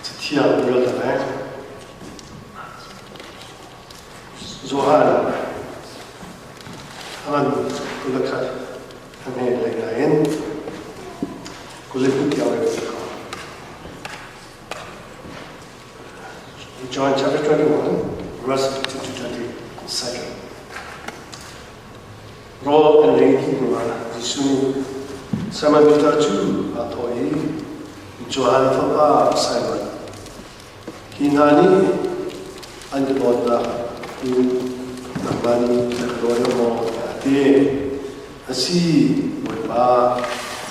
Cathiang rel ta lai. Johan a ngan 21 a hme lei in 22 tiang rel ta ko. John chapter 21, verse 2 to 22. Rawl an ei dih hnuah Jesuh nih Simon Peter cu aa thawh i, Johan fapa Simon, hi hna nih an ka dawtnak hi nangmah nih na ka daw deuh maw? tiah a ti. A si, Bawipa,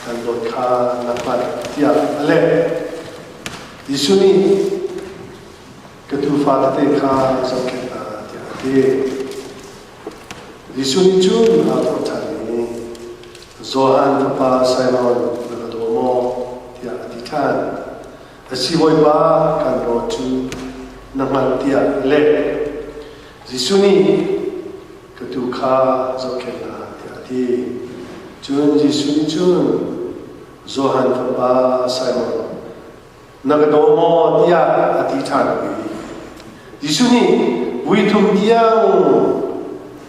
kan dawt kha na hngalh, tiah a leh. Jesuh nih, Ka tuufa tete kha zohkhenh hna, tiah a ti. Jesuh nih cun aa thawh ṭhan i, Johan fapa Simon, na ka daw maw? tiah a ti ṭhan. A si Bawipa, kan dawt cu na hngalh tiah a leh. Jesuh nih, Ka tuu kha zohkhenh hna, tiah a ti. Cun Jesuh nih cun, Johan fapa Simon, na ka daw maw tiah a ti ṭhan i Jesuh nih vui thum tiang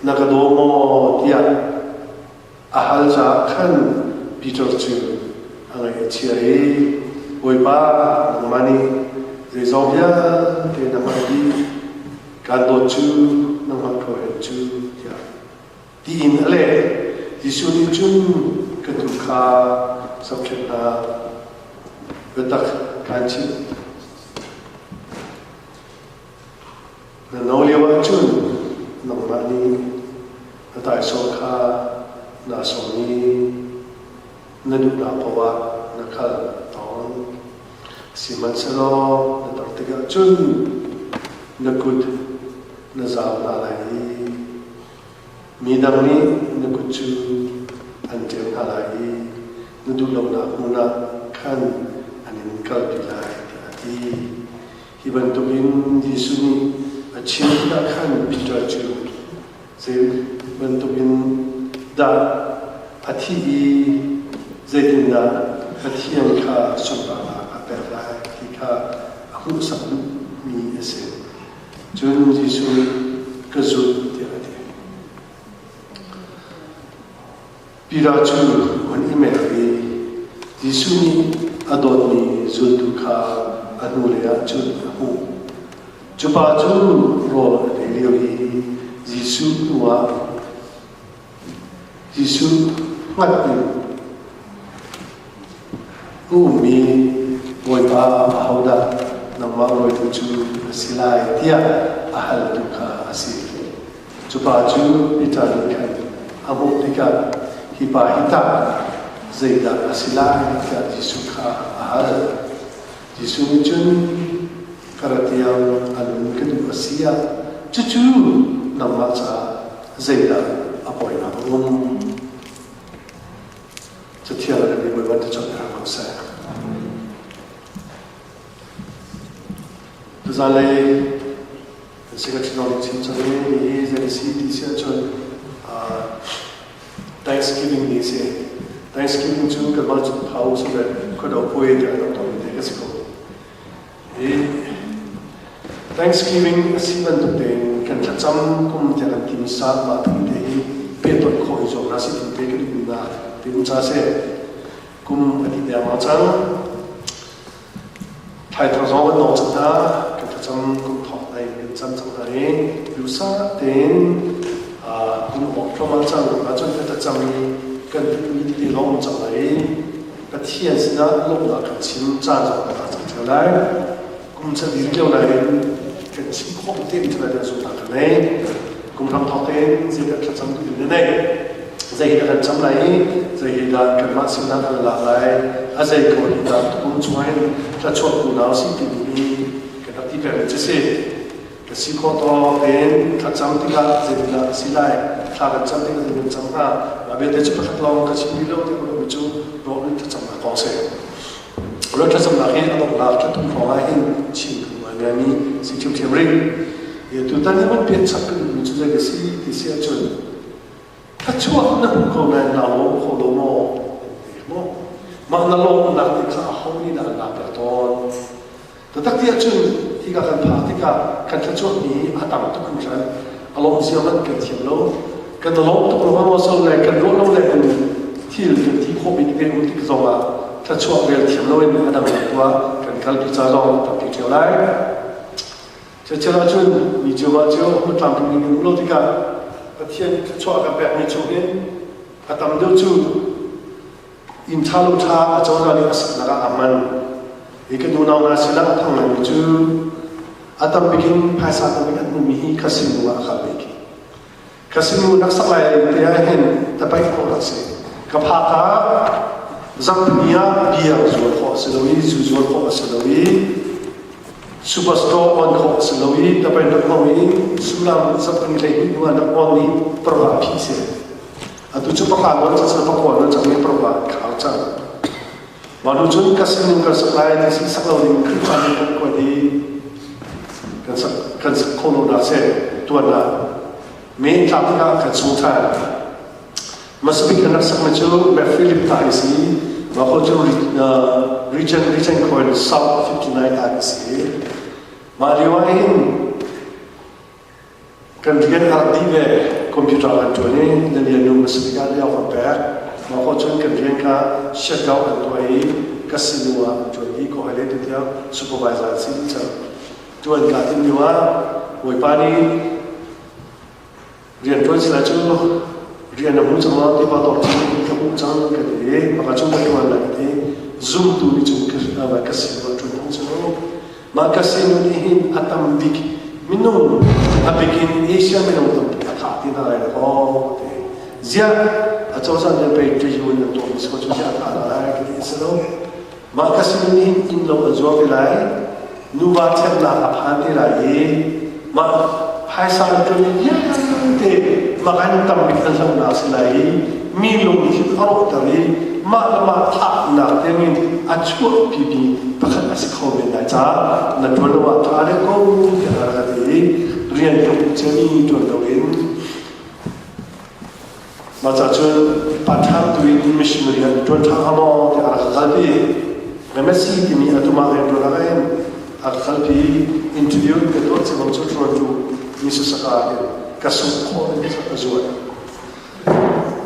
na ka daw maw tiah a hal caah khan Peter cu a ngaih a chia i Bawipa nangmah nih zeizong vialte na hngalh dih kaan dawt cu na hngalh ko hen cu tiah tiin a leh. Jesuh nih cun ka tuu kha zohkhenh hna. Biatak kaan chimh. Na no lio ahcun nangmah nih na taisawm kha naa sawm i na duhnak paoh ah na kal tawn. Sihmanhsehlaw na tar tikah cun na kut na zau hna lai i Midang nih na kut cu an ṭem hna lai i na duh lonak hmun ah khan an in kalpi lai, tiah a ti. Hi bantukin Jesuh nih a chim tikah khan Peter cu zei bantukin dah a thih i zeitindah Pathian kha sunparnak a pek lai ti kha a hmuhsak duhmi a si. Cun Jesuh nih, Ka zulh, tiah a ti. Peter cu hun i mer i Jesuh nih a dawtmi zultu kha a hnulei ah cun a hmuh. Cu pa cu rawl an ei lio i Jesuh hnuah Jesuh hngat in a ummi Bawipa ahodah nangmah rawitu cu na si lai tiah a haltu kha a si. Cu pa cu Peter nih khan a hmuh tikah hi pa hi tah zeidah a si lai tiah Jesuh kha a hal. Jesuh nih cun ka ra tiang a nun ka duh a si ah cucu nangmah caah zeidah a poinak a um? Cathiang a kan Bawipa ti cawk hram ko seh. Tuzanlei kan si ka chinong chim cang i hi zei si ti si ahcun Thanksgiving ni si. Thanksgiving cu kanmah cu phau si le khuado puai tiah kan ton te ka si ko. Hi Thanksgiving a si bantuk tein kan thlacam kum tiah kan timi sang mah thum te hi pehtonh khawh i zuam hna si ti te kan duh na ti um ca si. Kum a dih dengmang cang. Thlaithar zong kan dong cang hna. Kan thlacam kum thawk dai kan cam cang hna i duhsah tein kum awk thluahmah cang. Ahcun kan thlacam i kan duhmi tete lawng um cang lai i Pathian sinah lawmhnak kan chim caan zong kan cang theo lai. Kum chan dih lio lai in kan chim khawh te in thil zumhnak kan nei. Kum hram thawk tein zeidah thlacam duh in na neih? Zei dah kan cam lai i zei hi dah kanmah sinah kan lak lai? A zei ko nih dah tukum chungah hin thlachuak unau si timi hi kan rak ti peng cu si. Ka si khawh tawk tein thlacam tikah zeitindah a si lai? Thla kan cam tikah zeitin kan cam hnga? Mah vialte cu pakhat lawng ka chim rih lo ti ka cu rawh thlacamnak kong si. Rawh thlacamnak hi a donghnak thla thum hrawng ah hin chim ka duh ngaimi si ṭhiamṭhiam rih. Tutan hi van pian chap kan duhmi cu zei ka si ti si ahcun thluachuah na hmu ko nain naa lawm kho lo maw? Maw? Mah na lawmnak te kha aho nih dah an lak piak tawn? Taktak ti ahcun hika kan phak tikah kan thluachuahmi hi a tam tuk hringhran. A lawm zia hmanh kan thiam lo. Kan lawm tuk lo maw so le kan ruah lo le in thil kan ti khawhmi tete um tik zongah thluachuah rel thiam loin a dang tuah kan kalpi ca zong tampi ṭheo lai. Cucu ahcun mi cio ah cio hmuntlamtling in um lo tikah Pathian thluachuah kan pekmi chungin a tam deuh cu inn ṭha lo ṭha a cozah nih a saknak ah a hman. Hi kan unau hna sinah a thang ngaimi cu a tam bik in phaisa tam bik an hmuhmi hi casino ah a kal bik. Casino nak sak lai te ah hin tapaih khawh rak si. Ka phak ah zarhpini ah beer zuar khawh a si lo i zu zuar khawh a si lo i superstore on khawh a si lo i tapaih nak hmang i sullam zarhpini 12 hnu ah nak on i parva phih si. Atu cu pakha nawn cang seh pakua nawn cang i parva an khar cang. Mah hnu cun ka sining kan sak lai ti si sak lo ding Khrihfa nih kan kuat i kan sak kan sak kho lo dah seh tuan ah men tlak tikah kan sung ṭhan. Masabik an rak sakmi cu Philip ta hi si mah ko cu region region coin South 59 ta hi si. Mah lio ah hin Kan rian a rak dih ve. Computer kan ṭuan i na lian a si tikah lio kan pek. Mah khawh cun kan rian kha shutdown kan tuah i casino ah kan ṭuan dih ko hai le tutiang supervisor an si dih cang. Ṭuan kaa tim lio ah Bawipa nih rian ṭuan sila cu rian a hmu cang maw ti pa dawr cang ka hmuh cang ka ti i maka cun ka ṭuan lai ka ti. Zumtu nih cun casino ah ṭuan phung si lo. Mah casino nih hin a tam bik minung a bik in Asia minung tampi a thah ti hna lai lo ti. Ziah a cozah nih pei ṭiyun an tuahmi si ko cu ziah a thah hna lai ka ti a si lo. Mah casino nih hin inn lo an zuar te lai, nuva ṭhennak a phan te lai i mah phaisa an ṭuan vialte mah an tam bik an hlohnak si lai i mi lungthin a rawhter i mah le mah thahnak tiangin a chuahpimi pakhat a si kho men lai caah na ṭuan lo ah ṭha deuh ko tiah a rak ti i rian ka hmuh ciami ṭuan loin mah ca cun part-time tu in missionary an ṭuan ṭha hnga maw tiah a rak kalpi. MSc timi atu mah rian ṭuan ah hin a ka kalpi. Interview ka tuah cimang cu ṭuantu Mississauga hin ka sungh khawh in a zual.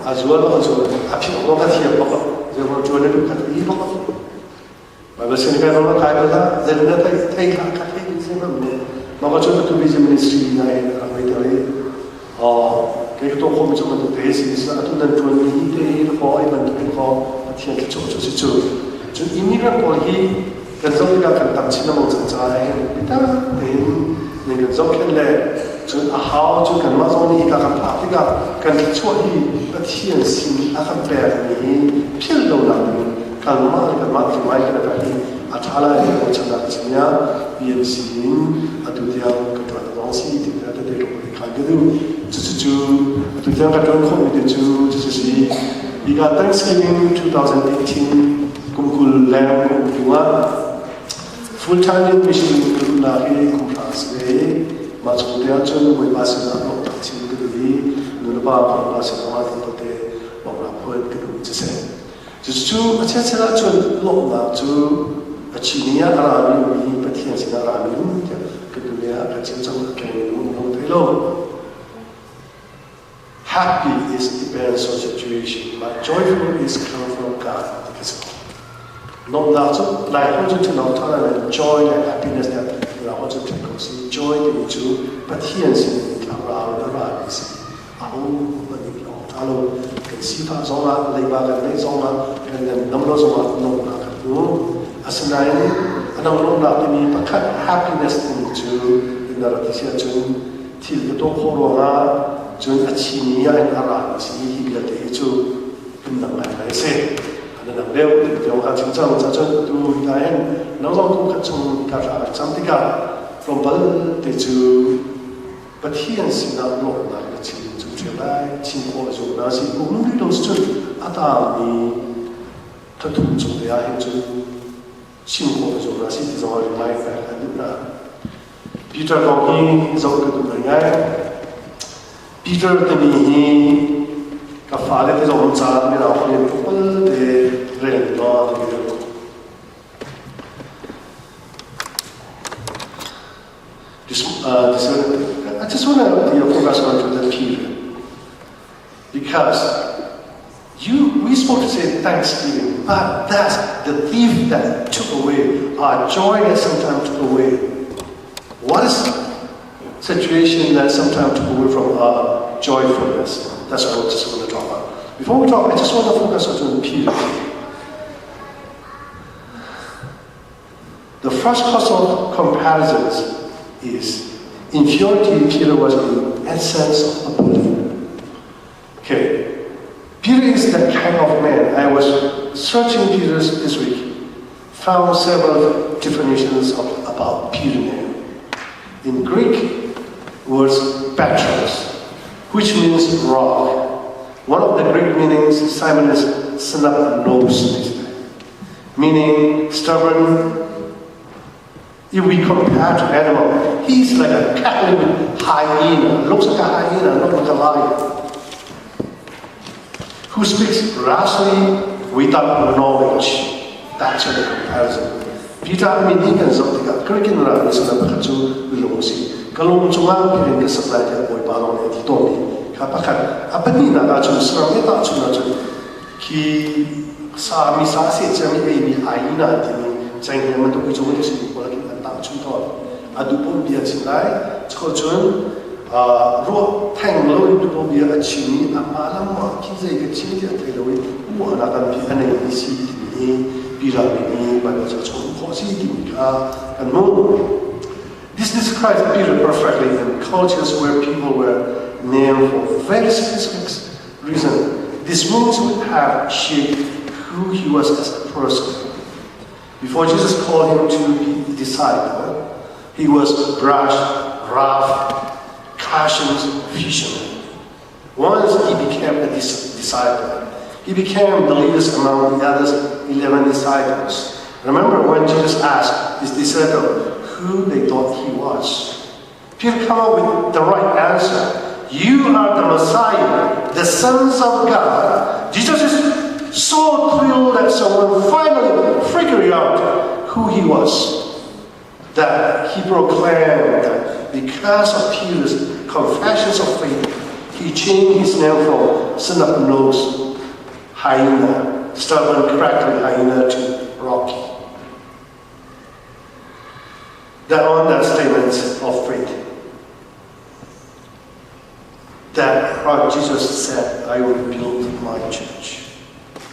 A zual a zual a philh ko ka thiam bak zeimaw ṭuan in ka thei bak. Bible sin kai ro kai bala zei na thei thei kha ka thei din sim am ne ma ka chu tu busy ministry na in a rak ter i kei ka to khom chu man te si sa atu nan ṭuan mi hi te hi ko ai man tu ko Pathian cu cu si cu cun immigrant pawl hi kan zoh tikah kan tam chin lengmang cang caah hin biatak tein nan kan zohkhenh le cun a hau cu kanmah zong nih hika kan phak tikah kan thluachuah hi Pathian sin a kan pekmi hi philh lonak ding kanmah le kanmah tlumai kan pek hi a ṭha lai ti ruahchannak chimia BMC in atu tiang ka ṭuan zong si ti tete khan ka duh. Cucu atu tiang ka ṭuan khawhmi te cu cucu si. Hika Thanksgiving 2018 kum 20 leng kum hnu ah full time in mission ka luhnak hi kum hra a si ve i mah chung te ahcun Bawipa sinah lawmhnak chim ka duh i nu le pa Bawipa sinah ah te lawmhnak phuan ka duh siseh. Cucu a chiachan ahcun lawmhnak cu a chini ah a rami mi Pathian sinah a rami tiah ka dunia ah ka chim cang a keng in um thei lo. Happy is depends on situation, but joyful is come from God. Ti ka si. Lawmhnak cu Lai holh cu ṭhenawk ṭha le joy le happiness le Lai holh cu ṭhen ko si. Joy timi cu Pathian sin in thlarau in a rami si. Aho hmanh nih lawng ṭha lo. Kan sifah zongah, leiba kan neih zongah, kan dam lo zongah lawmhnak kan hmu. Asinain a dang lawmhnak timi pakhat happiness timi cu na rak ti si ahcun thil ka tuah khawh ruangah cun a chimi ah in a ra mi si hi vialte hi cu phundang ngaingai a si. An dang deuh ti tiang kha chim cang ca cun tu hika hin nang zong kum khat chung ka hla rak cam tikah tlawmpal te cu Pathian sinah lawmhnak na chim cu ṭhial lai chim khawh a zuam na si kum rih lo si cun a taangmi thathum chung te ah hin cun chim khawh a zuam na si ti zong ah ringai pek an duh na Peter kong hi zoh ka duh ngaingai. Peter timi hi ka fale te zong ca mirang holh in tlawmpal te rel law ti ka duh. This, this, I just want to focus on the Peter. Because you, we supposed to say thanksgiving, but that's the thief that took away our joy that sometimes took away. What is the situation that sometimes took away from our joyfulness? That's what I just want to talk about. Before we talk, I just want to focus on Peter. The first cause of comparisons is inferiority. Peter was the essence of a bully. Okay. Peter is that kind of man. I was searching Peter's this week, found several definitions of, about Peter name. In Greek, words Petros, which means rock. One of the Greek meanings, Simon is snub nose, meaning stubborn. If we compare to animal, he's like a cackling hyena, looks like a hyena, not like a lion, who speaks rashly without knowledge. That's the comparison. Peter min hi kan zoh tikah Greek in ra ni sana pakhat cu lung si. Ka lung cungah pirin ka sak lai tiah Bawipa lawng nih a ti tawn i kha pakhat a pahnihnak ah cun saram he tahchun ahcun khi sa mi sa se cem i ei mi hyena timi cenghngia bantuk hi cu si pawl khin an tahchun tawn. A duh bia chim lai cu cun ruah theng lo in duh bia a chim i amah lam khi zei ka chim ti a thei lo i uahnak tampi a nei mi si timi hi Peter nih Bible ca chung khawh si timi kha kan hmuh. This describes Peter perfectly in cultures where people were named for very specific reason. This means would have shaped who he was as a person. Before Jesus called him to be a disciple, he was brash, rough, cautious fisherman. Once he became a disciple, he became the leaders among the others 11 disciples. Remember when Jesus asked his disciples who they thought he was? Peter came up with the right answer. You are the Messiah, the Son of God. Jesus is so thrilled that someone finally figured out who he was that he proclaimed that because of Peter's confessions of faith, he changed his name from son of nose hyena, stubborn, crackling hyena to Rocky. That on that statement of faith, that Jesus said, I will build my church.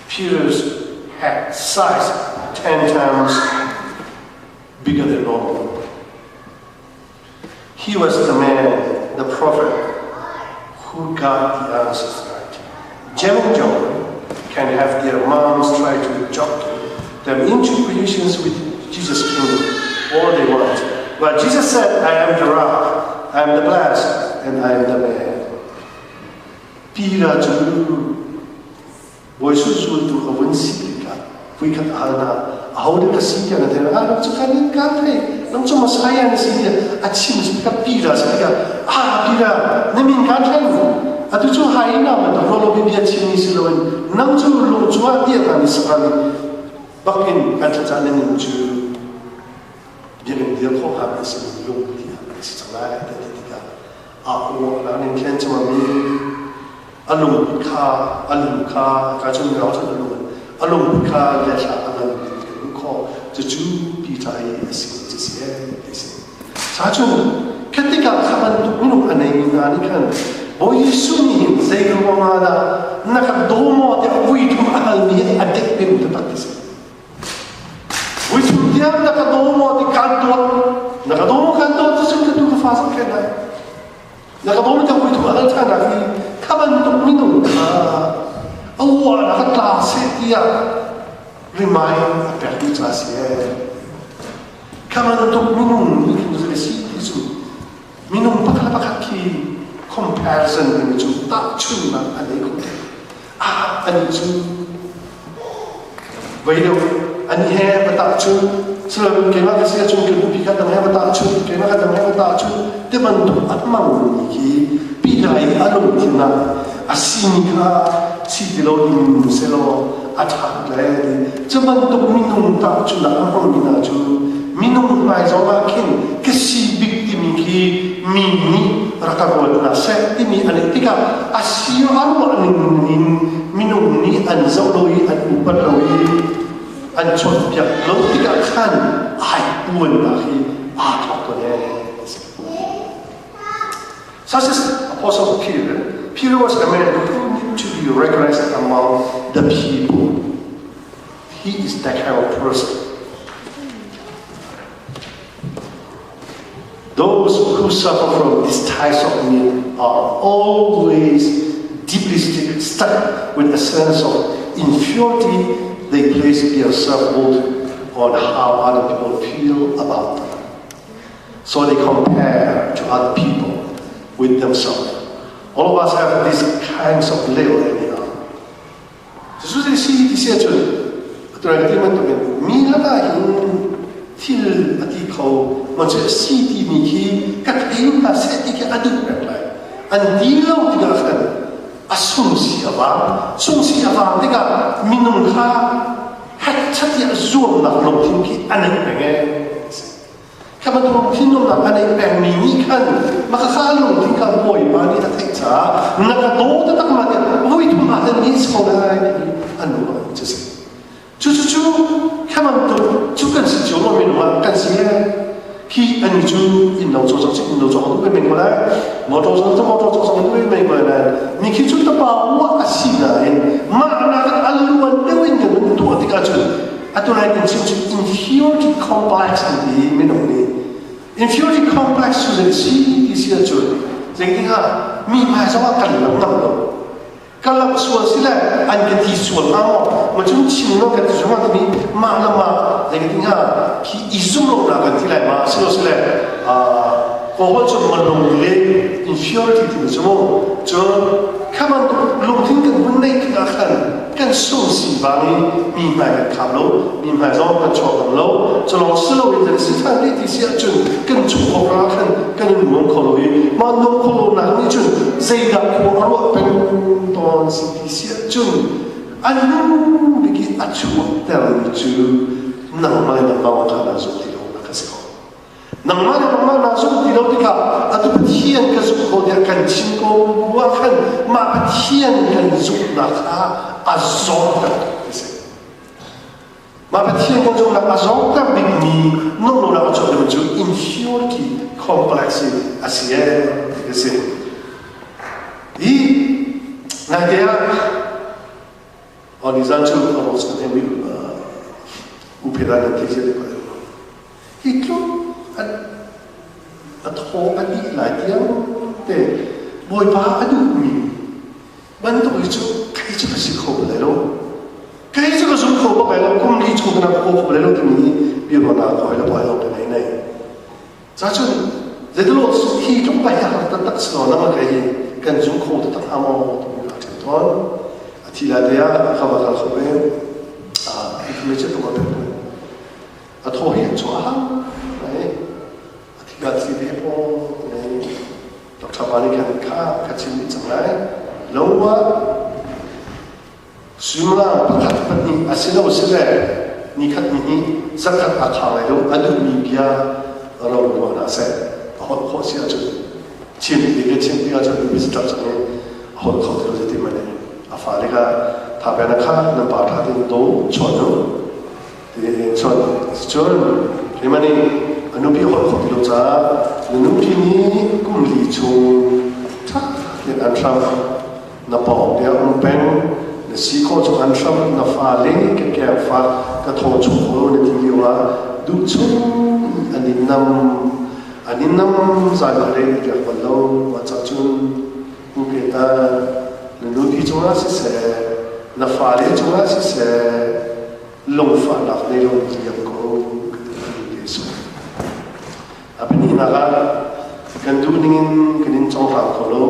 Peter's head size 10 times bigger than normal. He was the man, the prophet, who got the answers right. Jem and John can have their moms try to jockey them into positions with Jesus' kingdom all they want. But Jesus said, I am the rock, I am the blessed, and I am the man. Peter cu Bawi zultu a vun si tikah voikhat a hal hna, aho dah ka si tiah na theih? Ah, nang cu kan in kan thei, nang cu Messiah na si tiah a chim tikah Peter si tikah, ah Peter, na min kan thlen. Atu cu hai na bantuk ruah lo bia chimmi si loin nang cu lung cungah tiah kan i sakal i bakin kan thlacah na ning cu biakinn dir khawh hnga mi si lung tiah a si cang lai ti tikah a aw a ning thlen cangmi a lungput kha a lu kha ka chung rau cun a lung a lungput kha le thla a ngan kan hmuh khawh cucu Peter i a si cu si ti si sa cun khatikah kha bantuk minung a neimi hna nih khan Bawi Jesuh nih hin zei ruang ah dah na ka daw maw tiah vui thum a halmi hi a dek pem taktak ti si vui thum tiang na ka daw maw ti kan tuah na ka daw maw kan tuah cu cun ka tu ka fa sak khen lai Na ka bawm ka puithu a hal ṭhan ah hi kha bantuk minung kha a uah na ka tla seh tiah remind a pek mi ca si ee. Kha bantuk minung nih khin zei si ti cu minung pakhat pakhat khi comparison timi cu tahchunnak a nei kho te. Ah, ani cu Voi deuh an he va tahchun silo keimah ka si ahcun ka nupi kha dang he va tahchun keimah kha dang he va tahchun ti bantuk a hmangmi khi Peter i a lungthin ah a simi kha si ti lo ding selaw a ṭha le ti cu bantuk minung tahchunnak a hmangmi hna cu minung hmai zong ah khin ka si bik timi khi. Mi nih rak ka ruat hna seh timi an i tikah a si a ruah ning in minung nih an zoh lo i an upat lo i an chawnhpiak lo tikah khan ai puannak hi aa thawk tawn ee. Such as Apostle Peter. Peter was a man who needed to be recognized among the people. He is that kind of person. Those who suffer from these types of need are always deeply stuck with a sense of inferiority. They place their self-worth on how other people feel about them. So they compare to other people with themselves. All of us have these kinds of little anyhow. Cucu si ti si ahcun atu ti bantukin mi lakah hin thil a ti kho ma cu a si timi khi ka thei hna seh ti khi a duh peng lai. An ti lo tikah khan a sung si a vang. Sung si a vang tikah minung kha hetchat i a zuamnak lungthin khi a nei peng ee. Kha bantuk thinlungnak a nei pengmi nih khan maka lungthin kha Bawipa nih a theih caah na ka daw taktak ma tiah voi thum ah ni so lai ti an ruah cu si. Cu cu cu kha bantuk cu kan si cio lo minung ah kan si khi ani cu inn lo caw cang inn lo caw tu men ko lai motor zong cu motor caw cang tu men ko lai mi khi cu tapa wa a si nain mah nak a luan deuh in kan tuah tikah cun Atu lai kan chim cu inferiority complex an ti minung nih. Inferiority complex cu zei si ti si ahcun zeitin ah mi hmai zong ah kan lang ngam lo. Ka lang sual si le an ka ti sual hnga maw? Ma cun chim lo kan ti zung ah timi mah le mah zeitin ah khi i zum lonak kan ti lai ma si lo si le kawl cu malung le inferiority timi cu mu cun kha bantuk lungthin kan hun neih tikah khan kan sung si bang i mi hmai kan kham lo mi hmai zong kan chuak ngam lo culong si loin kan si than ti si ahcun kan chung khawk ah khan kan in nuam kho lo i mah nuam kho lo nak nih cun zeidah khua a ruah peng tawn si ti si ahcun a nu bik i a chuahter mi cu nangmah le nangmah kha naa zum ti lo nak a si ko Nangmah le nangmah naa zumh ti lo tikah atu Pathian ka zumh ko tiah kan chim ko bu ah khan mah Pathian kan zumhnak kha a zawrter ti si. Mah Pathian kan zumhnak a zawrter bikmi nunglonak a chuah cu inferiority complex hi a si ee ti si. Hi naite ah nizan cu a rawk chan he uphe dan ti si Hi tluk a thaw a dih lai tiang te Bawipa a duhmi bantuk hi cu kei cu ka si kho bal lo. Kei cu ka zum kho bak lai lo. Kum li chung kana ka kho bal lo timi biaruahnak hawi le hawi lo te nei nei. Ca cun zeitilo hi tluk pai har taktak si lo nang le kei kan zum kho taktak hnga maw timi ka ṭhen tawn. A thi lai te ah ka va kal kho ve. Information tu ka pek A thaw hi an chuah hau. A thi ka thi ve paw Dr. Pa nih khan kha ka chim dih cang lai. Lo ah suimilam pakhat pahnih a si lo si le nikhat ni hi zakhat a kha lai lo a duhmi bia ro ruah hna seh a holh khawh si ahcun chim ti ke chim ti ahcun mi si ṭap cang i a holh kho ti lo ti man a fale kha tha pe na kha nan pa ṭha tin do chuan u Cun keimah nih a nupi holh khawh ti lo caah na nupi nih kum li chung ṭha tein an hram na pawng te ah um peng na si khawh chung an hram na fale ka keng fa ka thaw chung kho na ti lio ah duh chung an in nam an in nam zai le riak bal lo mah cah cun pu pe ta na nupi cungah siseh na fale cungah siseh lungfahnak nei lo liam ko ka ti ti so a pahnihnak ah kan duh ningin kan in conghlang kho lo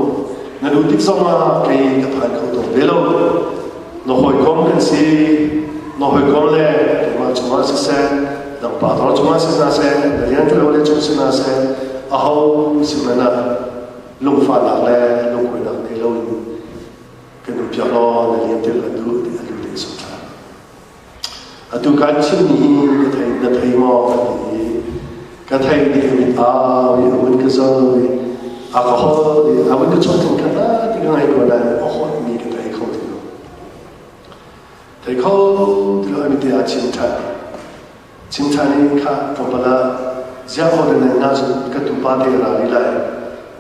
na duh tik zongah kei ka phan kho tawn ve lo na hawikom kan si na hawikom le keimah cungah siseh dang pa tor cungah si hna seh na rian ṭuan le cung si hna seh aho si hmanh ah lungfahnak le lungkuainak nei lo in kan um piak law na liam tir kan duh ti a lu te so tha atu kan chimmi hi ka thei na thei maw ka ti i ka thei ti mit au i a vun ka zo i. A ka hol i a vun ka chawnh kha ta ti ka ngai ko nain a holhmi ka thei kho ti lo. Thei kho ti lo ami te a chim ṭhan. Chim ṭhan i kha tlawmpal ah ziah aw le na cu ka tupa te ra rih lai.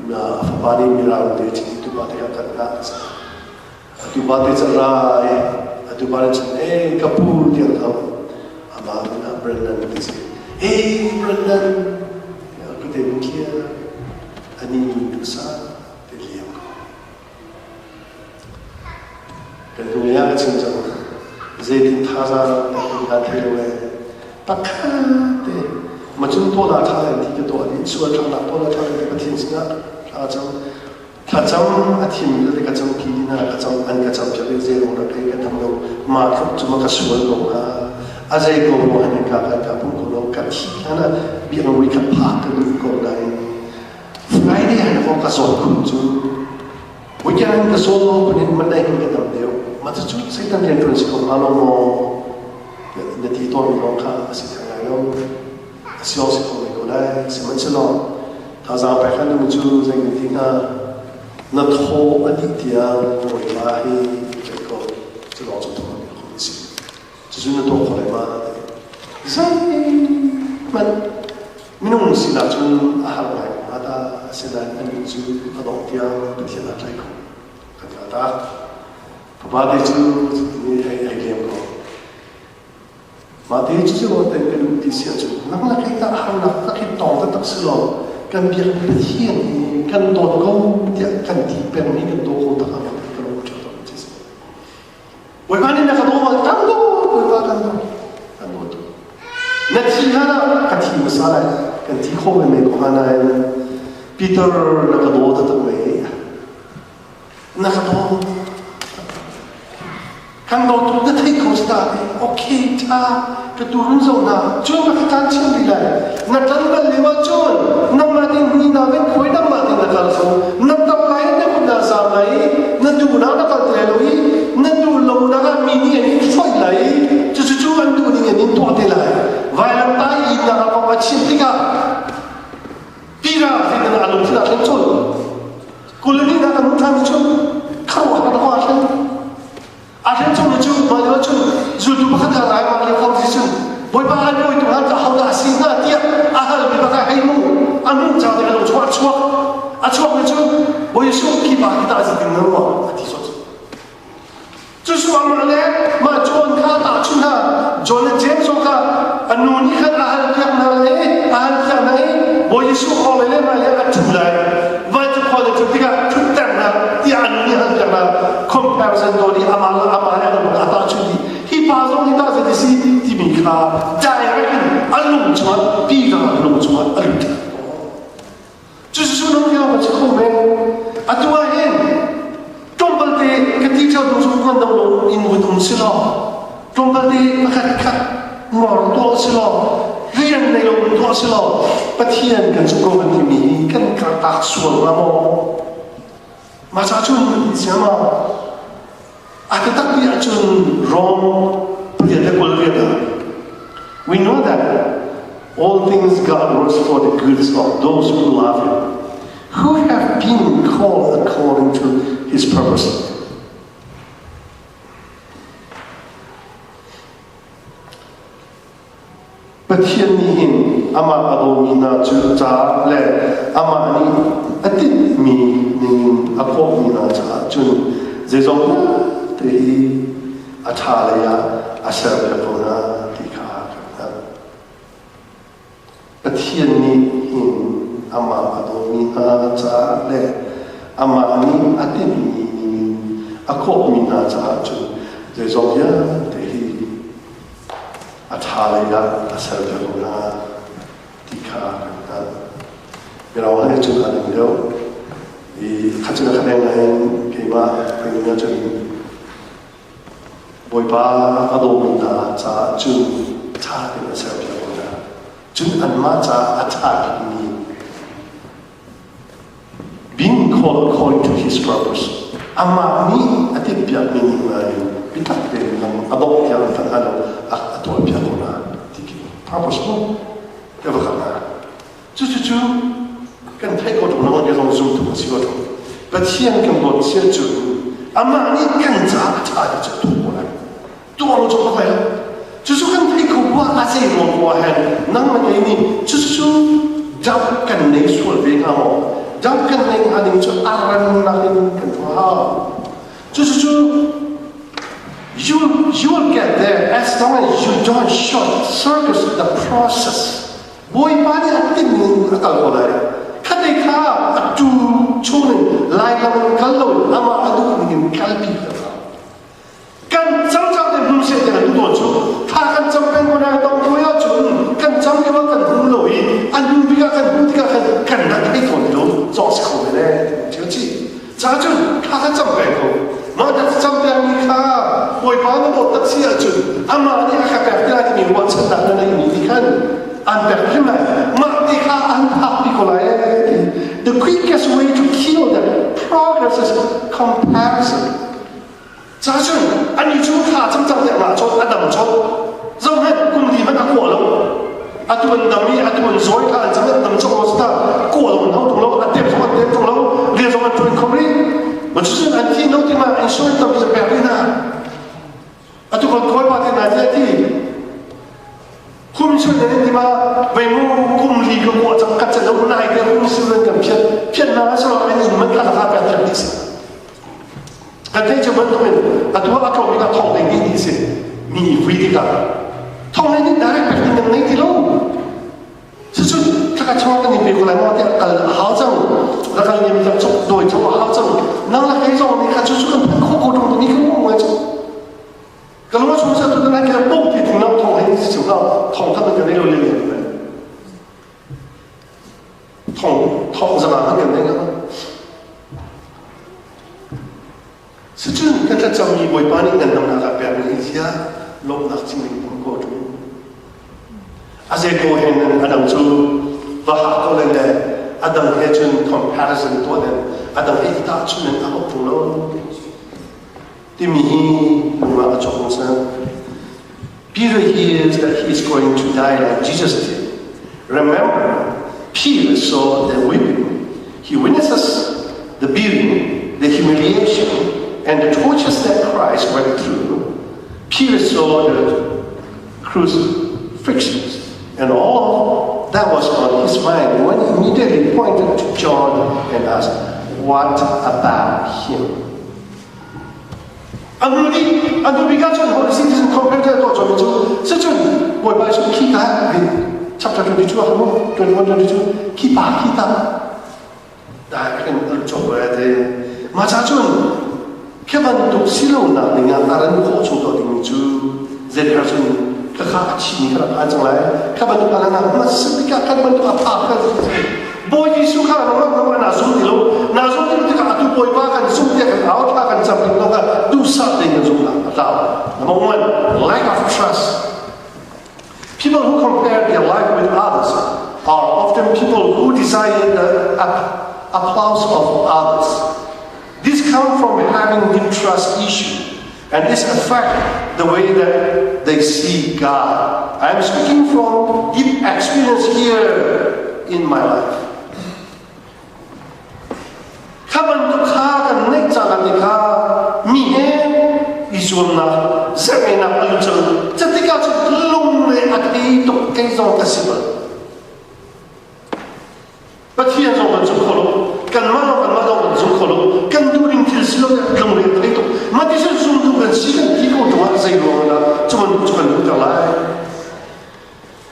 A fapa nih mirang te chim tupa te kha kan ngah. A tupa te cu ra i a tupa nih cun ee ka pu tiah a auh. Amah min ah Brendan ti si. Hey Brendan tiah ka te mun thlia ani duhsah te liam ko. Kan hnulei ah ka chim cang. Zeitin thazaang pek in kaa thei lo ee. Pakhat te macun tuah dah ṭha lai ti ka tuah dih sual ṭha nak tuah dah ṭha lai ti Pathian sinah thla cam thlacam a thim le ka cam pi dina ka cam an ka cam piak i zei ruang dah ka dam lo ma tluk cu ma ka sual ko hnga a zei ko ruang han ka ka ka pum ko lo ka thi hlan ah biak ri kha phak ka duh ko nain Friday han ko ka zawt khun cu weekend ka saw lo kun in Monday hin ka dam deuh ma cu Satan rian ṭuan si ko hnga lo maw na ti tawn mi lawng kha a si theng lai lo a si awk si kho ve ko lai sihmanhsehlaw thazaang pek hlan cu zei na ti hnga na thaw a dih tiang Bawipa hi tlaih ko cu lawng cu thaw a dih kho mi si cucu na tuah kho lai ma zeihmanh minung sinak cun a har ngai ko hnga ta asinain anih cu a dongh tiang Pathian ah tlaih ko kan ka ta fapa te cu ni hei ai lem ko Mah te cu cu ten kan um ti si ahcun nang le kei tah harnak tak hi tawng taktak si law kan biak Pathian hi kan dawt ko tiah kan ti peng mi kan daw ko tak ah ka lung ṭha tuk ci si. Bawipa nih na ka daw bal kan daw Bawipa kan daw kan daw tuk. Na thi hlan ah ka thi hmasa lai kan thi khawh men men ko hnga nain Peter na ka daw taktak mei na ka daw Kan dawtu na thei kho si ta okay tha ka turun zo na cun ka kan chim rih lai na tan bal lio ah cun nangmah tin ni na ven khuai nangmah tin na kal kho na tam lai na kut na zam lai na duh na na kal te lo i na duh lo na ah mi nih an in hruai lai cu cu cu an duh ning an in tuah te lai vailam tai i na kong a chim tikah tira zeitin a lungthin ah thlen cun Kulini na kan hmuh ṭhan cu kharuah kan kua thlen. A thlen chung cu mah lio cun zultu pakhat kha rai mah lio kho ti cun Bawipa an rawi tu han ka ho dah si hnga tiah a hal mi baka hei mu a hmuh ca te ka lung chuah a chuak a chuak mi cu Bawi Jesuh khi pa khi ta zi ding na ruah a ti sawt Cucu amah le mah John kha tahchunh hna. John le James zong kha a nu nih khan a halpiak hna le a halpiak hna i Bawi Jesuh khawng le le mah le a ṭhu lai. Vancung khua le ṭhut tikah ṭhutter hna tiah a nu nih a halpiak hna. Comparison dawt i amah le amah le a tahchunh dih. Hi pa zong hi tah zei si timi kha direct in a lung chungah Peter lung chungah a lut. Cucu nung hiau ka si kho men. Atu ah hin tlawmpal te ka ti ṭheo tu cu ngan dang lo in vun um si law tlawmpal te pakhat khat ngor tuah si law rian nei lo tuah si law Pathian kan zumh ko kan timi hi kan kartak sual hnga maw? Mah ca cun siam ah a taktak ti ahcun Rom Pathian le kawl rian ah we know that all things God works for the good of those who love him who have been called according to his purpose. Pathian nih hin amah a dawmi hna cu caah le amah nih a tinhmi ningin a kawhmi hna caah cun zeizong vialte hi a ṭha lei ah a serpiak ko hna ti kha kan hngalh. Pathian nih hin amah a dawmi hna caah le amah nih a tinhmi ningin a kawhmi hna caah cun zeizong vialte hi a ṭha lei ah a serter ko hna ti kha kan hngalh. Mirang he cun a ding deuh i khat cun a khat nain keimah pengin ahcun Bawipa a dawmi hna caah cun ṭha tein a serpiak ko hna. Cun anmah caah a ṭha bikmi Being called according to his purpose. Amah nih a timhpiakmi ning nain biatak tein lam a dongh tiang kan hal a tuahpiak ko hna ti khi purpose mu ka va khat hna. Cucu kan theih ko ṭung lo, zong zumtu kan si ko ṭung. Pathian kan dawt sia cu amah nih kan caah a ṭha ti cu a tuah ko lai. Tuah lo cu ka lo. Cucu kan theih ko bu ah a zei ruang ko ah hen nangmah kei nih cucu doubt kan nei sual ve hnga maw? Doubt kan nei hnga ding cu a rannak in kan tuah hau. Cucu you will get there as long as you don't short circuit the process. Bawipa nih a timh a kal ko lai. Khatte kha a tu chung in lailam in kal lo in amah a duh ning in kalpi ka kha. Kan cam cang te hmu seh te tu tawn cu thla kan cam peng ko na tong ko ya cun kan cam ke kan hmu lo i an hnu bik ah kan hmu tikah khan kan rak thei tawn ti lo cawk si kho ve le thil chi. Ca cun thla kha cam peng ko. Mah na cam pengmi kha Bawipa na dawt tak si ahcun amah nih a ka pek ti lai timi ruahchannak na neihmi nih khan an pek hrim lai. Mah te kha an phakpi ko lai ti. The quickest way to kill the progress is comparison. Ca cun ani cu thla cam cang te ngah chawt a dam chawt. Zohhmanh kum li hmanh a kuah lo. Atu an dam i atu an zawi kha an cam an dam cang lo ta kuah lo an hau tung lo a tem zong an tem tung lo rian zong an ṭuan kho rih. Ma cucun an thi no ti ma insurance tampi pek rih hna. Atu kan kawi pa te na ti ti kum chun nan ti ma vei mu kum li ka kuah cang kat chan lo nai te insurance kan phiat phiat na so an in man kha la pek thiam ti si. Kan theih cu bantukin atu ah a tlawm bik ah thong ding dih ti si. Mi vui tikah thong lei nih direct pek ding kan ngei ti lo. Cucu thaka chung kan in pe ko lai maw tiah kal a hau cang. La kal nim tak chok doi chok a hau cang. Nang la kei zong nih kha cucu kan phanh khawh ko tung mi kan um ngai cu. Ka lung a chung sa tu nan kha pok ti thing thong hei si chung thong tham kan nei lo le le. Thong thong zama kan kan nei nga. Sicun kan thlacammi Bawipa nih ngandamnak a pekmi hi ziah lawmhnak chim ding um ko ṭung. A zei ko hen a dang cu va hak ko len le a dang he cun comparison tuah len a dang he i tahchun in a hok ṭung lo timi hi lungah a chok hmasa. Peter hears that he is going to die like Jesus did. Remember, Peter saw the weeping. He witnesses the beating, the humiliation, and the tortures that Christ went through. Peter saw the crucifixions and all that was on his mind when he immediately pointed to John and asked, What about him? Anu nih anu bik ahcun Holy Citizen Comparator tuah cawmi cu sicun Bawipa cu khi ka hin chapter 22 ah mu 21 22 khi pa khi ta direct in an cawk ve te ma cha cun khi bantuk silo nak ding ah aran khawh chung tuah dingmi cu zeithar cun ka kha a chi mi kha phan cang lai kha bantuk alana ma sipika kan bantuk a pha kha Bawi Jesuh kha nangmah nangmah naa zum ti lo naa zum ti lo tikah atu Bawipa kan zum tiah kan au thla kan cam ding lo kha duhsah tein kan zumhnak a tlau. Number one, lack of trust. People who compare their life with others are often people who desire the applause of others. This comes from having deep trust issue and this affects the way that they see God. I am speaking from deep experience here in my life. Kha bantuk kha kan neih cang ti kha mi he i zuamnak zerhnak a lu cang catikah cu lung le a thei tuk kei zong ka si bal Pathian zong kan zum kho lo kanmah lawng kanmah lawng kan zum kho lo kan duh ding thil si lo lungre thei tuk mah ti cun zumtu kan si kan ti ko ṭung ah zei ruang dah cu bantuk cu kan duhter lai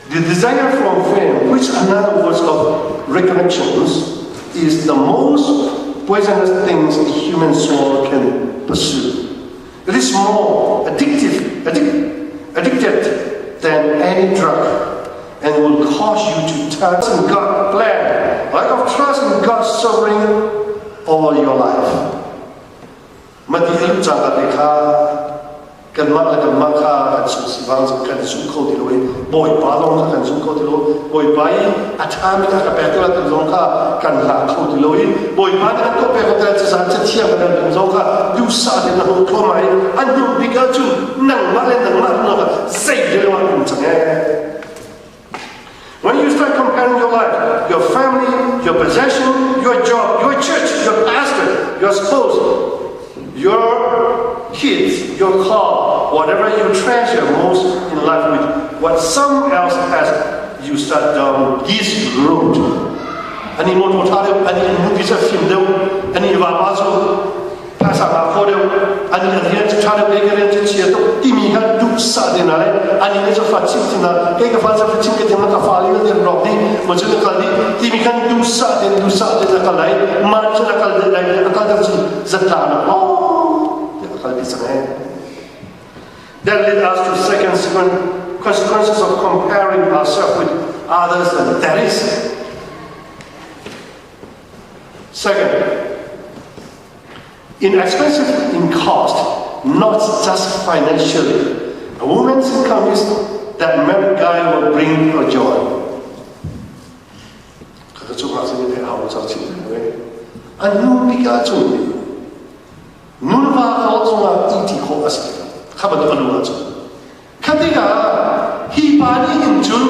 The desire for fame, which another words of reconnections, is the most poisonous things a human soul can pursue. It is more addictive, addic, addicted than any drug and will cause you to trust in God's plan, lack of trust in God's sovereign over your life. Mati alu cang te kha kanmah le kanmah kha kan sung si bang kan sung kho ti lo i bawipa zong kha kan sung kho ti lo bawipa i a ṭhami a ka pek ti lo zong kha kan hlah kho ti lo i bawipa nih an tuah pek ko ti caan cathiang kan dum zong kha duhsah tein na hung thluahmah i an hnu bik ahcun nangmah le nangmah hnu kha zei le ah um cang ee When you start comparing your life, your family, your possession, kids, your car, whatever you treasure most in life with what some else has, you start down this road. Ani motor tha deuh, ani nupi cu fim deuh, ani vapa cu phaisa ngah kho deuh, ani a rian cu tha deuh, kei ka rian cu chia tuk timi kha duhsah te na le ani nih cu fa chim ti na kei ka fa cu fa chim ka thiam ka fa li na rawk dih ma cu na kal dih timi khan duhsah te duhsah te na kal lai ma cu na kal lai a kal deuh cu zatla na oh a kal dih cang eh. That leads us to second consequences of comparing ourselves with others, and that is second, inexpensive in cost, not just financially. A woman's income is that married guy will bring her joy. Ka cungah cun theih hau cang chin ve. A nu bik ahcun nuva ko cungah iti khawh a si. Kha bantuk a nu ahcun. Kha tikah hi pa nih hin cun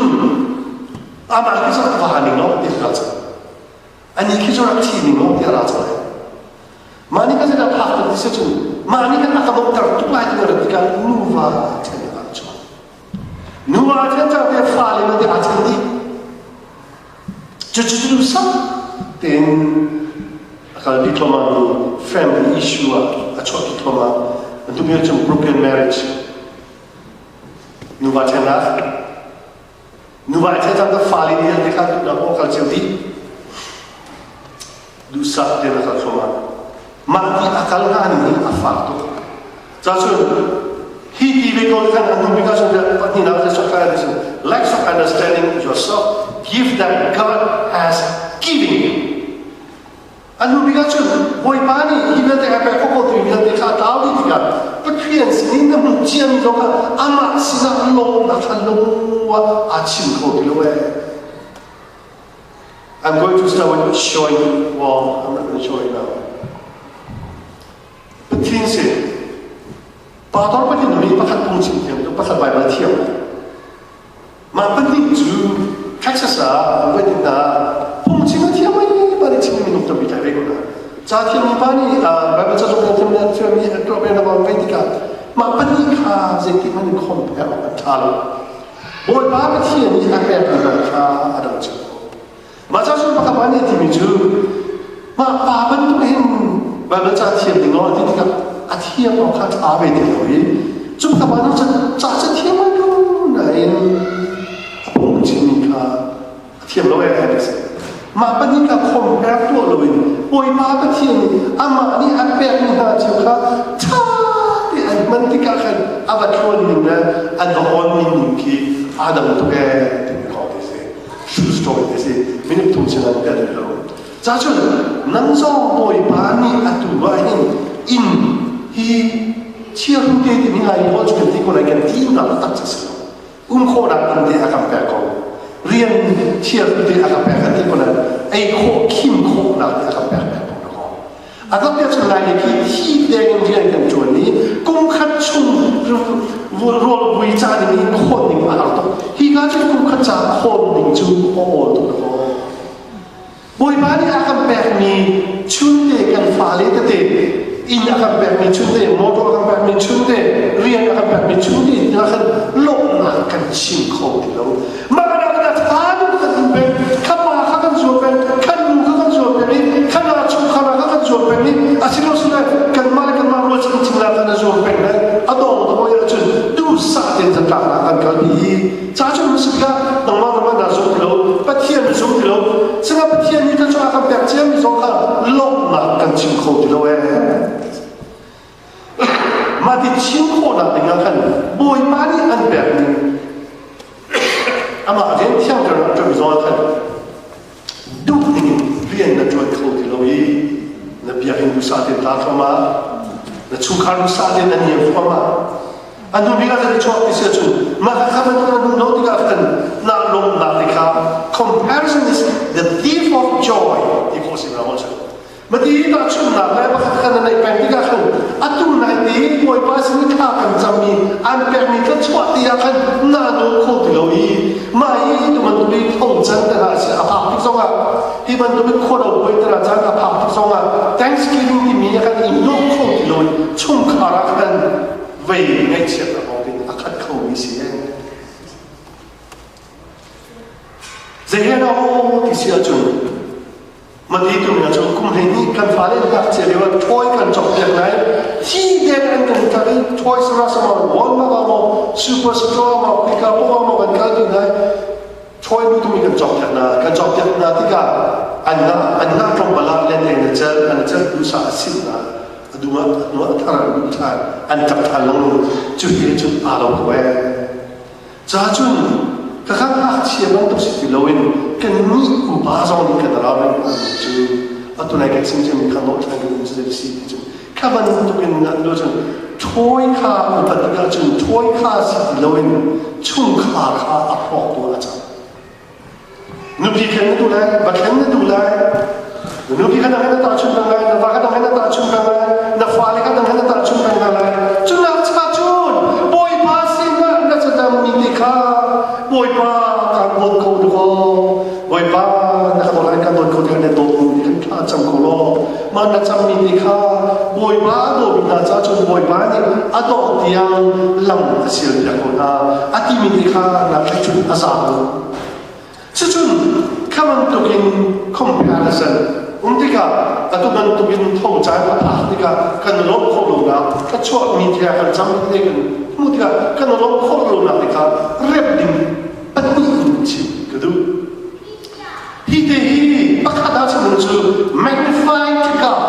amah hi cu va ning lo ti ka cang. Ani khi cu rak thi ning lo ti a ra cang lai. Mah nih kan zeidah phak tuk ti si cun mah nih kan a ka dawhter tuk lai ti ka tikah nuva aa then ah chuak. Nuva aa then cang te fale na te aa then dih. Cucu sak tein a kalpi thluahmah mi family issue ah a chuahpi thluahmah. Atu cun broken marriage nuva ṭhennak nuva i ṭhen cang ka fale nih te kha duhnak aw kal cio dih duhsah tein a kal thluahmah. Mah ti a kal hnga ning hi a fak tuk. Cacun hi ti ve ko khan an hnu bik ahcun pahnihnak ah sok kai sin lack of understanding yourself give that God has given you. An hnu bik ahcun Bawipa nih hi vialte a pek ko tu vialte kha a tlau dih tikah Pathian sinin na hmuh ciami zong kha amah sinah lawmnak kha lung ah aa chim kho ti lo ee. I'm going to start with showing, well, I'm not going to show it now. Pathian si pastor pathian mi pakhat phungchim thiam tu pakhat Bible thiam mah pahnih cu Texas ah an voi tin hna phungchim a thiam ai pa nih chim minung tampi tlai ve ko hna ca thiam mi pa nih Bible ca zong thiam le thiam mi an tuah ve na ba vai tikah mah pahnih kha zeitik hmanh in compare awk an ṭha lo Bawipa Pathian nih a pek mi kha a dang cio Mah ca cu pakhat pa nih a timi cu mah pa bantuk hin Baibal ca thiam ding law ti tikah a thiam awk kha ṭha ve ti lo i cu pakhat pa nih cun ca cu thiam ai ko nain a phung chimmi kha a thiam lo ee ti si. Mah pahnih kha compare tuah loin Bawipa Pathian nih amah nih a pekmi hna cu kha ṭha te an hman tikah khan a va tluan ning le an va awn ning ning khi aa dang tuk ee timi kong ti si. True story ti si minung thum sin ah kan lo ca cun nang zong bawipa nih atu ah hin inn hi chiahru te timi lai pawl cu kan ti ko lai kan ti nak tak cu si lo um khawhnak inn te a kan pek ko rian chiahru te a kan pek kan ti ko lai ei khawh khim khawhnak te a kan pek pek ko A kan pek chung lai ni khi thi deng in rian kan ṭuan i kum khat chung rawl vui ca ding in khawn ding a har tuk. Hi ka cu kum khat ca khawn ding cu a awl tuk ko. Bawipa nih a kan pekmi chunte kan fale tete inn a kan pekmi chunte motor a kan pekmi chunte rian a kan pekmi chunte hna khan lawmhnak kan chim kho ti lo. Mah nak a ṭha deuh kan um peng, kha pa kha kan zuam peng, kha nu kha kan zuam peng i kha na chungkhar kha kan zuam peng i asilo sile kanmah le kanmah rual chingching la kan zuam peng le a dong to hoi ahcun duhsah tein zatlaknak kan kalpi i ca cu na si tikah nangmah nangmah naa zum ti lo Pathian na zum ti lo sina Pathian nih kan cungah kan pek ciami zong kha lawmhnak kan chim kho ti lo ee mah ti chim khawhnak ding ah khan Bawipa nih an pek ning amah rian thiangter a ṭuan zong ah khan duh ding in rian na ṭuan kho ti lo i na biakinn duhsah tein tla thluahmah na chungkhar duhsah tein na niam thluahmah a hnu bik ah kan i chuak ti si ahcun mah kha bantuk na hmuh lo tikah khan na lawmhnak te kha comparison is the thief of joy ti khawh si ma Mati tahchunhnak le pakhat kha na neih peng tikah khan atu nai te Bawipa sin i thla kan cammi an pekmi kan chuah ti ah khan naa nawl kho ti lo i mah hi tu bantuk i thong can te hna si a phak tik zongah hi bantuk in khuado puai te hna caan a phak tik zongah Thanksgiving timi ah khan i nuam kho ti lo in chungkhar ah khan vei ngaihchiat a hawng in a khat kho mi si e. Zei he dah ti si ahcun mati tu mi cu kum 12 kan fale ngakchia lio ah toy kan cawk piak lai thi dek an kan tlak i toy sara sama Walmart ah maw super store ah maw khika poh ah maw kan kal ti lai toy bu tumi kan cawk piak hna kan cawk piak hna tikah an ngah an ngah tlawmpal ah len an cel an cel dusa a sim hna a duh ah a hnu ah thar an duh ṭhan an ṭap ṭhan lengmang cu hi cun aa lo ko ee. Ca cun kakha ngakchia bantuk si ti loin kannih upa zong nih kan ral in an cu atu nai kan chim ciami kha nawh ṭhan kan um cu si ti cun kha bantukin an do cun ṭhawi kha upat tikah cun ṭhawi kha si ti loin chungkhar kha a hrawktu a cang. Nupi khen na duh lai, va khen na duh lai, nupi kha dang he na tahchunh peng lai, na va kha dang he na tahchunh peng lai, na fale kha dang he na tahchunh peng hna lai. Cunak cha cun Bawipa sinah na thlacammi ti kha Bawipa kaan dawt ko dakaw, Bawipa na ka dawt lai, kan dawt ko ti kha na dawt mi kan thla cam ko law. Mah na cammi ti kha Bawipa a dawmi hna caah cun Bawipa nih a dawh tiang lam a sialpiak ko hna. A timi ti kha na theih cun a za ko. Cucun kha bantukin comparison um tikah atu bantukin tho caan a phak tikah kan lawmh khawh lonak thluachuahmi thia kan cam te kan hmuh tikah kan lawmh khawh lonak te kha rep ding pahnih in chim ka duh. Hi te hi pakhat ah chim cu magnify tikah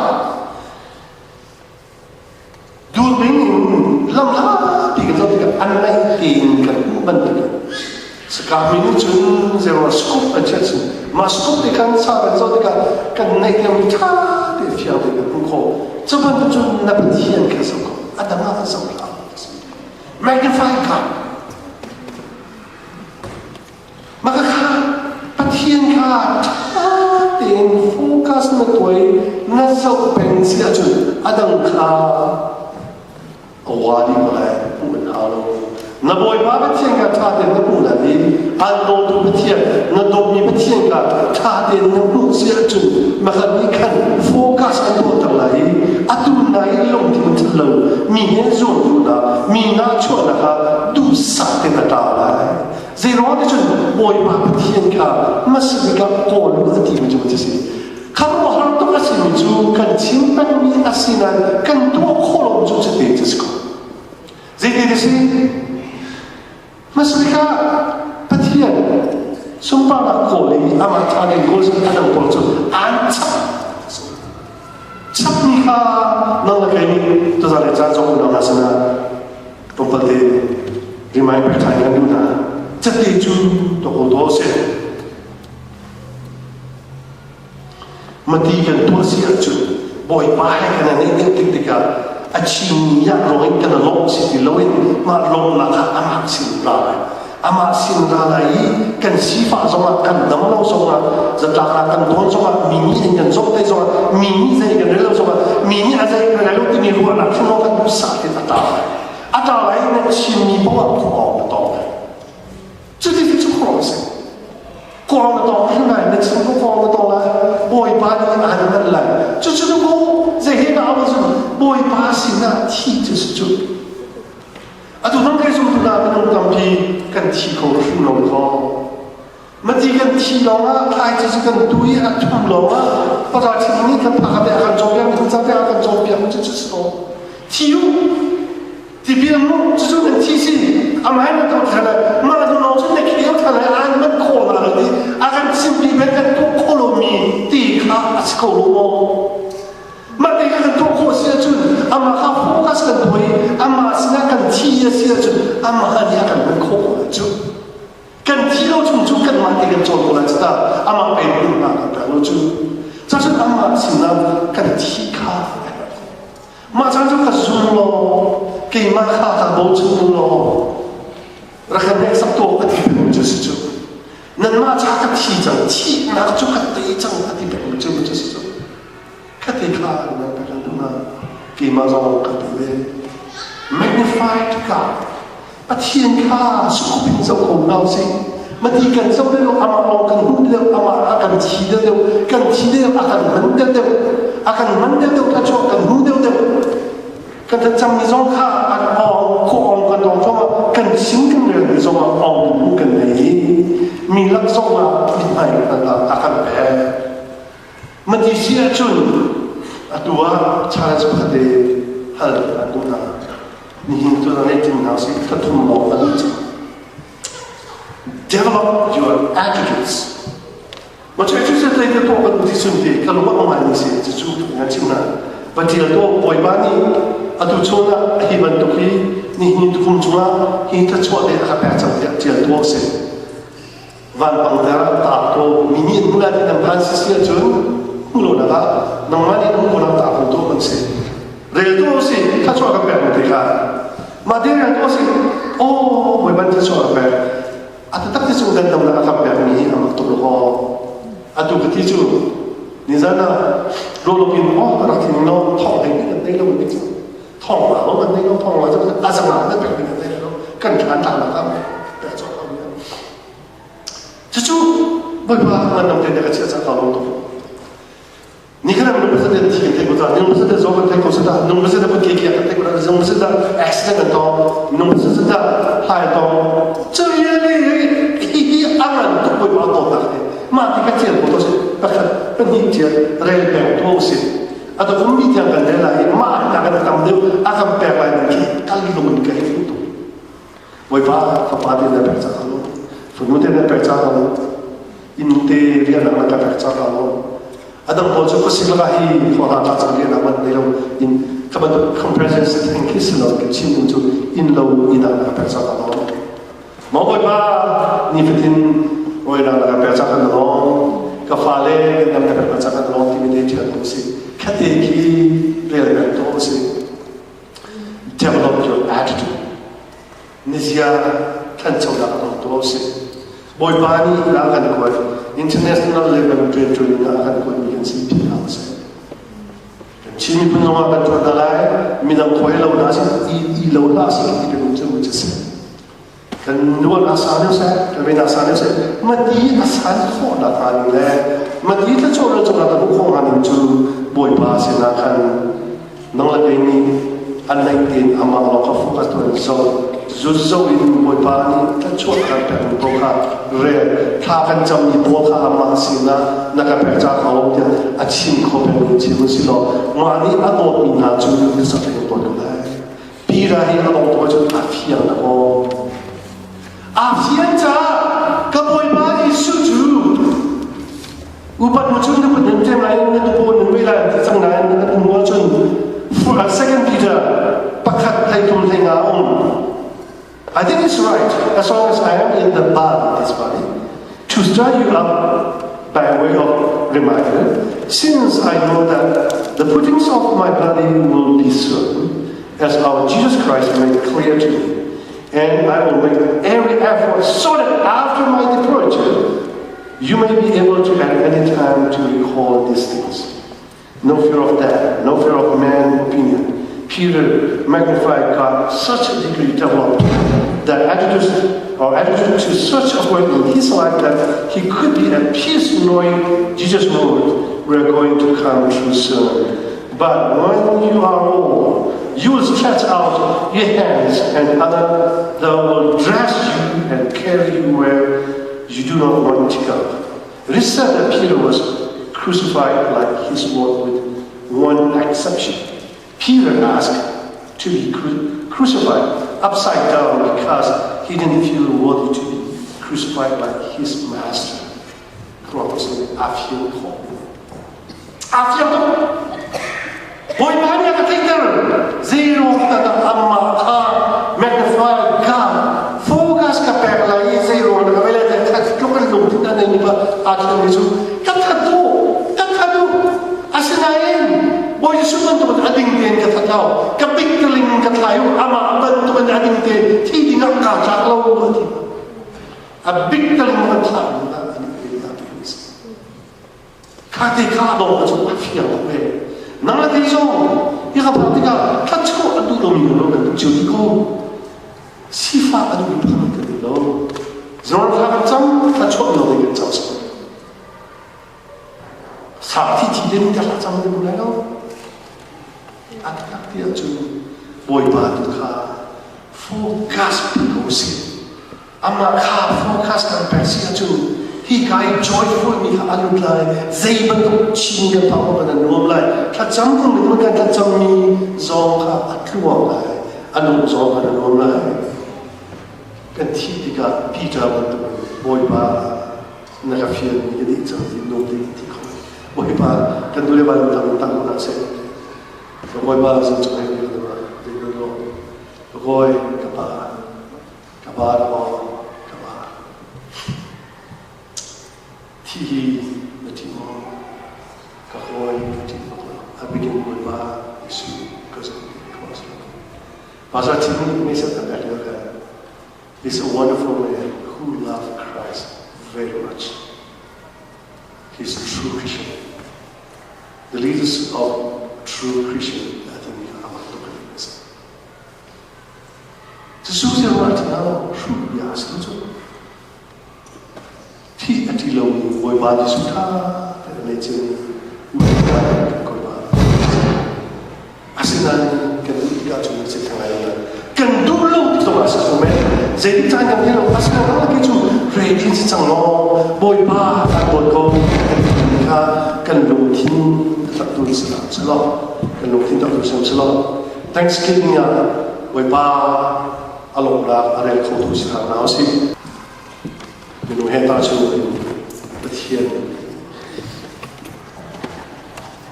Duhning in lamhla ti kan zoh tikah an naih tein kan hmuh bantuk in Saka mi nih cun zero scope an chiah cun mah scope te khan sa kan zoh tikah kan naih deuh ṭha te fiang te kan hmuh khawh. Cu bantuk cun na Pathian kha zoh ko a dang ah zoh hlah. Magnify God. Mah kha Pathian kha ṭha tein focus na tuah i na zoh peng si ahcun a dang kha a wa dih ko lai, hmuh an hau lo. Na Bawipa Pathian kha ṭha tein na hmuh lai i an dawtu Pathian, na dawtmi Pathian kha ṭha tein na hmuh si ahcun mah nih khan focus an tuahter lai i atu nai lungthin ṭhat lo mi he zuam duhnak, mi nahchuahnak ah duhsah tein a ṭa lai. Zeiruang ti cun Bawipa Pathian kha hmasa bik ah kawl u a timi cu a si. Khuaruahhar tuk a simi cu kan chim pengmi a si nain kan tuah khawh lo cu cuti cu si ko. Zeitin a si? Hmasa bik ah Pathian sunparnak kawl i amah ṭha ding kawl a dang pawl cu aan chap. Chapmi kha nang le kei nih tuzaan le caan zong unau hna sinah tlawmpal te remind pek ṭhan kan duh hna. Cate cu tawk daw seh. Mati kan tuah si ahcun Bawipa he kan i neih deuh tik tikah a chimmi ah lawng in kan i lawmh si ti loin mah lawmhnak kha amah sin ra lai. Amah sin ra lai i kan sifah zongah kan dam lo zongah zatlaknak kan tawn zongah mi nih an kan zawh te zongah mi nih zei kan rel lo zongah mi nih a zei kan rel lo timi ruahnak hrim kan duhsah te a tla lai. A tla lai na chimmi poah khuang na tong lai. Cuti cu khuang a si. Khuang na tong hrim lai, na chim ko khuang na tong lai, Bawipa nih aan ngan lai. Cucu cu ko zei he dah a cun Bawipa sinah thi cu si cu. Atu zong kai zumtu hna minung tampi kan thi kho hrim lo kho. Mati kan thi lawngah thlai cu kan tu i a thum lawngah paza thim nih kan phak te a kan cawmpiak mi ca te a kan cawmpiak mi cu cu si ko. Thi u tipil mu cucu kan thi si amai na to thla mah nu lawng cun na khel thla lai an man khaw na lo ti a kan chimmi ben kan tuah kho lo mi ti kha a si kho lo maw mah te kha kan tuah khawh si ahcun amah kha focus kan tuah i amah sinah kan thi a si ahcun amah nih a kan man khawh ko cu kan thi lo chung cu kanmah te kan cawn ko lai cu ta amah pei hna kan pek lo cu cacun amah sinah kan thi kha mah caan cu ka zum law keimah kha ka bochan law rak kan hneksak tuah a ti peng cu si cu nanmah ca ka thi cang thihnak cu ka tei cang a ti peng cu cu si cu ka te kha nan ka kan duh keimah zong ka ti ve magnified God Pathian kha sukhup in zoh ko hna usih. Mati kan zoh deuh amah lawng kan hmuh deuh amah a kan thi deuh deuh kan thi deuh a kan man deuh deuh a kan man deuh deuh thluachuah kan hmu deuh deuh kan thlacammi zong kha an awng khuh awng kan tong zong ah kan chim kan relmi zong ah awng kan hmuh kan nei mi lak zong ah mithmai a kan pek mati si ahcun atu ah challenge pakhat te hal an duh hna nihin tu na nei tim hna si thla lawng an duh cang develop your attitudes Ma cu cu se tlei te to kan ti sun ti ka lung a ngai ni si cu cu ngan chim na patil to bawipa nih atu chun ah hi bantuk hi ni hi tukum chungah hi thluachuah te a ka pek cang tiah tial to si van pangter ta to mi nih an hmula ti nan phan si si ahcun hmulo nak ah nangmah nih na hmuh nak ta ko to kan si rel to si thluachuah ka pek te kha mah te rel to si oh bawipa thluachuah ka pek A taktak ti cu dandamnak a kan pekmi hi a mak tuk lo Atu ka ti cu nizan ah rawlok in oh rak thin no thong hlei kan nei lo mi cu thong ma lo kan nei lo thong ma cu a zanga na pek mi kan nei lo kan than ta na kam pek chok lo cucu bawipa ngan te ka chia cha ka lo tuk Nikhat nung pasal te thi kan thei ko ta, nung pasal te zaw kan thei ko sa ta, nung pasal te put ke kan thei ko ta, nung pasal te accident kan tong, nung pasal te hlai tong. Cu le hi hi angan tuk poi ma to tak he. Ma ti ka tial ko to si pakhat pahnih tial rel peng to si. Atu kum mi tiang kan rel lai ma ta kan tam deuh a kan pek lai ning khi kal lung ka hi tu. Bawipa fapa te na pek cang lo. Fanu te na pek cang lo. Inn te rian na ka pek cang lo. Adang pawl cu khuasik laka hi thawhla ta cang rian man nei lo in ka bantuk comparison thing khi si lo ke chin ding cu inn lo inn ah na ka pek cang lo. Maw Bawipa nifatin oi na ka pek cang lo. Ka fale kan na pek cang lo timi te thian ko si. Khate khi rel pek to si. Develop your attitude. Nizia thanchonak dong tu si. Bawipa nih a kan kuat. International level rianṭuan in a kan kuatmi kan si phi hna seh. Kan Chin miphun zong ah kan ṭuan hna lai. Midang khuai lo hna si, i lo hlah si ti peng cu cu si. Kan nuan a sa deuh seh, kan rin a sa deuh seh. Mati a san khawh nak hnga ning le mati thlachuah le cungah kan hmuh khawh hnga ning cu Bawipa sinah khan nang le kei nih an naih tein amah lawng kha focus tuan zo zut zo in Bawipa nih thluachuah kan pek mi paoh kha rel thla kan cammi pawl kha amah sinah na ka pek ca ko tiah a chim kho peng mi chim si law mah nih a dawtmi hna cu na sak dawt ko lai Peter hi a dawt cun a fiang na aw a fian caah ka Bawipa Jesuh cu upat mu cun na kut nan ṭem lai na tupaw nan vei lai ti cang nain na kan hmu ahcun Second Peter pakhat 13 hlei nga um I think it's right as long as I am in the body this body to stir you up by way of reminder since I know that the puttings of my body will be soon as our Jesus Christ made clear to me and I will make every effort so that after my departure you may be able to at any time to recall these things. No fear of death, no fear of man opinion. Peter magnified God such a degree developed that attitude or attitude to such a point in his life that he could be at peace knowing Jesus' word were going to come true soon. But when you are old, you will stretch out your hands and other will dress you and carry you where you do not want to go. It is said that Peter was crucified like his Lord with one exception. Peter asked to be cru- crucified upside down because he didn't feel worthy to be crucified like his master. A fiang khawh. A fiang tuk. Bawipa nih a ka theihter. Zeiruang dah amah kha magnify God focus ka pek lai i zeiruang dah ka vele te that tluk in lungthin a nei mi kha aa thlen mi cu ka that u ka that u asinain Bawi Jesuh bantuk in a ding tein ka that lo ka biktaling ka thlai u amah bantuk in a ding tein thi ding ah kaa tlak lo a ti a biktaling kan thlah mi ah an i pe Kha te kha a dawh cu a fiang tuk ve. Nang le kei zong hi ka phak tikah thluachuah a duh lomi lo kan cio dih ko. Sifah a duhmi pakhat kan ti lo. Zor thla kan cam, thla chuah lo ding kan cam si. Sa thi thi den ka thla cam ding lai lo. A tak ti ahcun Bawipa tu kha focus pi ko si. Amah kha focus kan pek si ahcun hi ka i joyful mi kha a lut lai. Zei bantuk chin kan phak kan nuam lai. Thlacam kong mi kan thlacam mi zong kha a tluang lai. A nung zong kha a nuam lai. Kan thih tikah Peter bantuk Bawipa na ka fial mi ka dih cang ti nung te ti kho. Bawipa kan nu le va tang tang na seh. Bawipa zong chung hei ka ma ding lo. Kawi ka pa ka ba ka ba. Thi hi na thi maw? Ka hawi ka thi bak lo. A bikin Bawipa Jesuh ka zumh ti kho a si lo. Pastor Tim nih message a pek lio khan He's a wonderful man who loved Christ very much. He's a true Christian. The leaders of true Christian, I think, amah tuk a si. Jesuh si ruah ti lo, hruh bia a si cu. Thih a ṭi lomi Bawipa Jesuh ṭha tein a nei ciami Bawipa kan Bawipa. Asinain kan duh tikah cun si theng lai lo. Kan duh lo tik zongah a si kho men. Zeitik caan kan thei lo. Asinain laki cu ready si cang law Bawipa kan dawt ko kan timi kha kan lungthin tak tu si hlah selaw kan lungthin tak tu si selaw Thanksgiving ah Bawipa a lawmnak a rel kho tu si hna hna usih. Minung he tahchunh in Pathian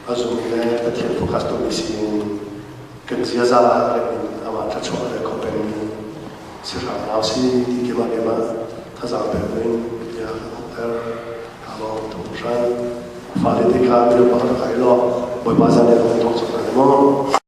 a zum le Pathian focus tuahmi sining kan ziaza remh in amah thluachuah a rel kho pengmi si hram hna usih ti keimah keimah thazaang pek in bia kan hmuhter. Kaa lawm tuk hran. Fale te kha mino pakhat kai law Bawipa zan in a thawk cang hna maw?